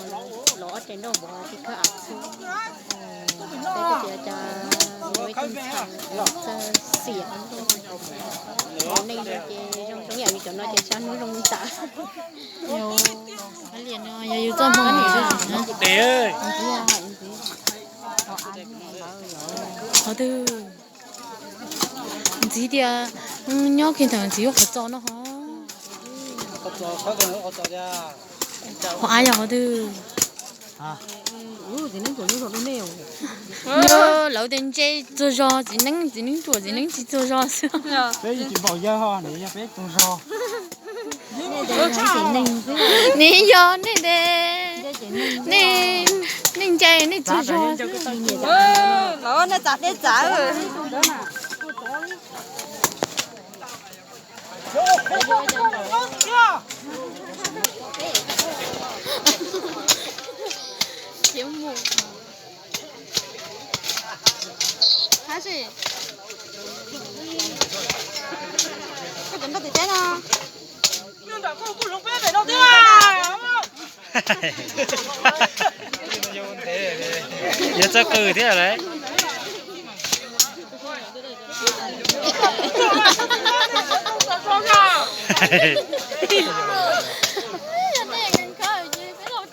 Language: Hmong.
Los ob res nroj npua tsis khawb av xwb. Peb tias cas yuav ib tug ntxhais txawj xiam nroj. Neej zoo ces zoo zoo yam li cov no ces sab hnub zoo li tas. Yog yus txoj hmoo ntxiv, qhov twg? Ntxiv tias nyob kiag ntawm ntxiv lub qhov txos no ho. Qhov av yog qhov twg? Lawv tias ntse txuag zog, txiv neeb, txiv neeb ruam, txiv neeb tsis txuag zog xwb. Peb tsis npaum yawg ho, nws yog peb txuag zog. Nws yog nej de, nej, nej ntse nej txuag zog. Lawv nej txav dej txav. Hab si, koj cov nroj tim teb no. Yuav txawj qw thiab lawm.